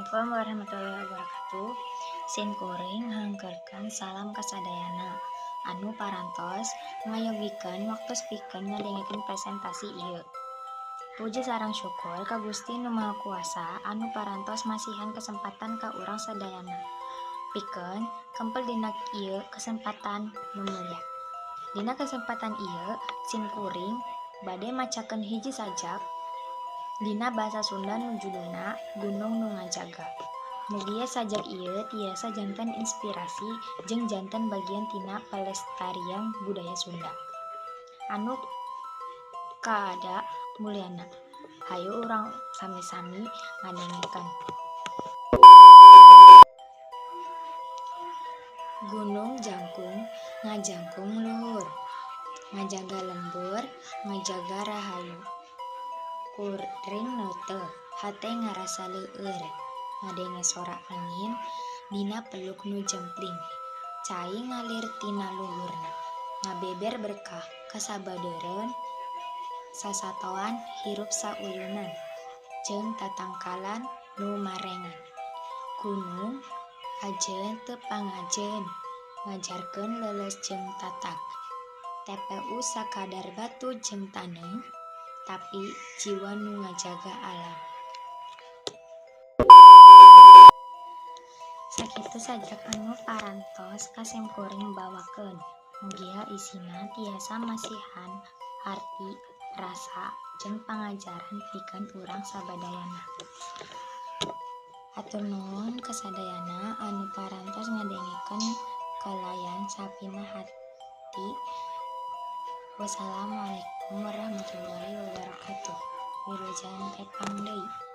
Assalamualaikum warahmatullahi wabarakatuh. Sim kuring ngangkerkeun salam kasadayana anu parantos ngayogikeun waktos pikeun ngadengekeun presentasi ieu. Puji sareng syukur ka Gusti Nu Maha Kuasa anu parantos masihan kesempatan ka urang sadayana pikeun kempel dina ieu kesempatan nu mulia. Dina kesempatan ieu sim kuring bade macakeun hiji sajak dina basa Sunda nu judulna Gunung Nu Ngajaga. Mugia sajak ieu tiasa janten inspirasi jeung janten bagian tina pelestarian budaya Sunda anu kaada mulyana. Hayu urang sami-sami ngadengekeun. Gunung Jangkung ngajangkung luhur, ngajaga lembur, ngajaga rahayu. Kuring neuteuh, hate ngarasa leueur, ngadenge sora angin dina peluk nu jempling. Cai ngalir tina luhurna, ngabeber berkah kasabadeureun sasatoan hirup sauyunan jeung tatangkalan nu marengan. Gunung ajeun teu pangajeun, ngajarkeun leuleus jeung tatag. TPU sakadar batu jeung taneuh, tapi jiwa nu ngajaga alam. Sakitu sajak anu parantos ka simkuring bawakeun. Mugia isina tiasa masihan harti, rasa, jeung pangajaran pikeun urang sabadayana. Hatur nuhun kasadayana anu parantos ngadengekeun kalayan sapina hati. Wassalamualaikum warahmatullahi wabarakatuh. Wilujeng tepang deui.